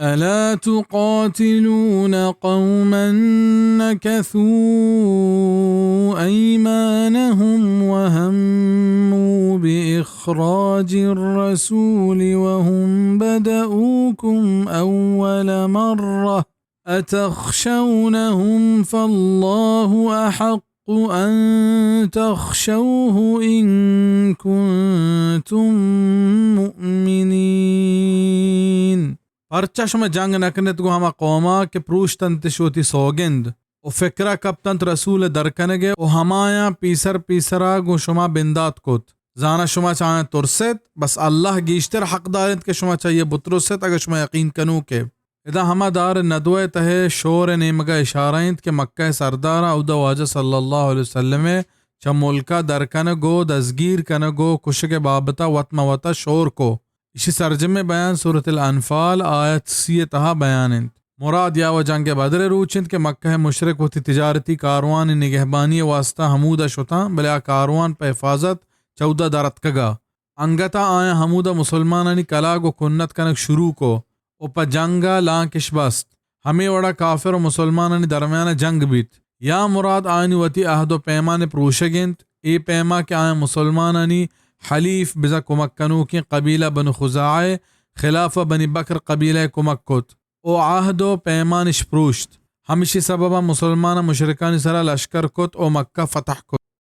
ألا تقاتلون قوما نكثوا أيمانهم وهموا بإخراج الرسول وهم بدؤوكم أول مرة أتخشونهم فالله أحق أن تخشوه إن كنتم مؤمنين. پرچا شما جنگ نہ کنت گوں ہما قوما کہ پروشتنتش وتی سوگند و فکرا کپتنت رسول درکنگے و ہمایاں پیسر پیسرا گوں شما بندات کت؟ زاناں شما چہ آیاں ترست؟ بس اللہ گیشتر حقدار انت کہ شما چہ آئی بترست اگاں شما یقین کنوکے۔ ادا ہما دار ندوہ تہ شور نیمگا اشارہ انت کہ مکہ سردارا اودا واجہ صلی اللہ علیہ وسلم چہ ملکا درکنگ و دزگیر کنگ و کشگ بابتا وت مہ وتا شور کو۔ اشی سرجمیں بیان سورۃ الانفال آیت سی ء تہا بیان انت۔ مراد یا و جنگ بدر ء روچ انت کہ مکہ ء مشرک وتی تجارتی کاروان ء نگہبانی ء واسطہ ہمودا شتاں، بلے آ کاروان پہ حفاظت چہ اودا در اتکگا۔ انگتا آیاں ہمودا مسلمانانی کلاگ و کنت کنگ شروع کو و پہ جنگ ء لانکش بست۔ ہمے وڑا کافر و مسلمانانی درمیان ء جنگ بیت۔ یا مراد آیانی وتی عہد و پیمان پروشگ انت، اے پیما کہ آیاں مسلمانانی حلیف بزاں کمک کنوکیں قبیلہ بنو خزاعہ خلاف بنی بکر قبیلہ ء کمک کت و عہد و پیمانش پروشت۔ ہمشی سببا مسلماناں مشرکانی سرا لشکر کت و مکہ فتح کت۔